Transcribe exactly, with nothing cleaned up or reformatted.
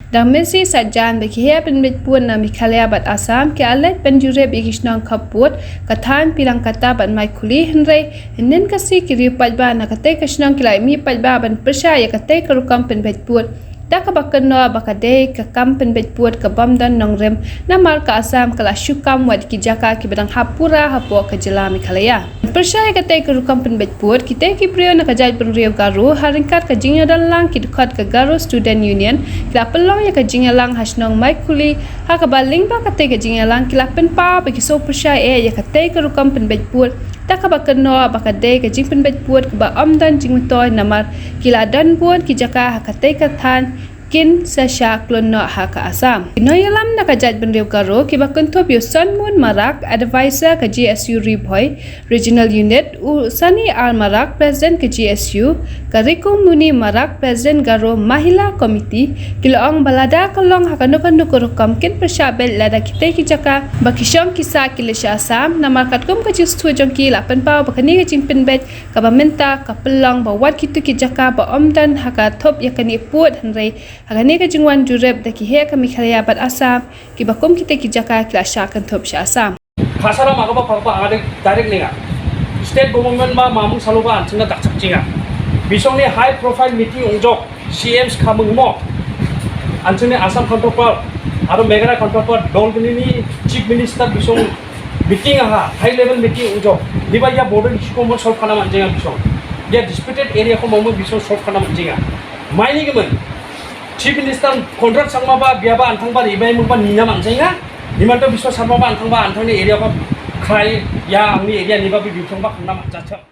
Dang mynsi sajan ba ki heh pynbeit pud na Meghalaya bad Assam ki la leit ban jurip ïa ki shnong khappud ka thaiñ Pilangkata bad Maikhuli, hynrei hynnin ka sngi ki riew paidbah na katei ka shnong ki la mih paidbah ban pyrshah ïa katei ka rukom pynbeit pud da kaba kynnoh ba ka dei ka kam pynbeit pud ka bym don nongrim, namar ka Assam ka la shu kam wat ki jaka kiba dang hap pura hapoh ka jylla Meghalaya. Pyrshah ïa katei ka rukom pynbeit pud, kitei ki briew na ka jaitbynriew Garo, ha ryngkat ka jingïadonlang ki dkhot ka Garo Student Union, ki la pynlong ïa ka jingïalang ha shnong Maikhuli, ha kaba lyngba katei ka jingïalang ki la pynpaw ba ki sngewpyrshah eh ïa katei ka rukom pynbeit pud da kaba kynnoh ba ka dei ka jingpynbeit pud kaba ym don jingmyntoi, namar ki la don bun ki jaka ha katei ka thaiñ kin sa shah klun noh ha ka Assam. Ki nongïalam na ka jaitbynriew Garo kiba kynthup ïa u Sonmun Marak, Advisor ka G S U Ri Bhoi Regional Unit, u Sani R Marak, President ka G S U, ka Rikumuni Marak, President Garo Mahila Committee, ki la ong ba lada ka long ha kano kano ka rukom kin pyrshah beit lada kitei ki jaka ba ki shong ki sah ki leit sha Assam, namar katkum ka jingsngewthuh jong ki la pynpaw ba kane ka jingpynbeit kaba mynta ka pynlong ba wat kito ki jaka ba ym don ha ka thup ïa kane pud, hynrei ha kane ka jingwan jurip da ki heh ka Meghalaya bad Assam, kiba kum kitei ki jaka ki la shah kynthup sha Assam. Khasara ma kaba pharpa ade direct ninga. State government ma mamung salo ba anching na dakchak chinga. Bisong ni high profile meeting ungjok C M skhamung mo. Anching ni Assam counterpart, aro Meghalaya counterpart, dol gini ni Chief Minister bisong meeting aha, high level meeting ungjok. Diba ïa border issue ko mo solve khana man jinga bisong. Ïa disputed area ko mo bisong solve khana man jinga. Maini kemen. Chief Minister Conrad Sangma ba biaba anthang ba ibai mung ba nina man jinga. Niman to biswa Sangma ba anthang ba anthang ni area ba khai ïa angni area ni ba bi bisong ba khana man jinga.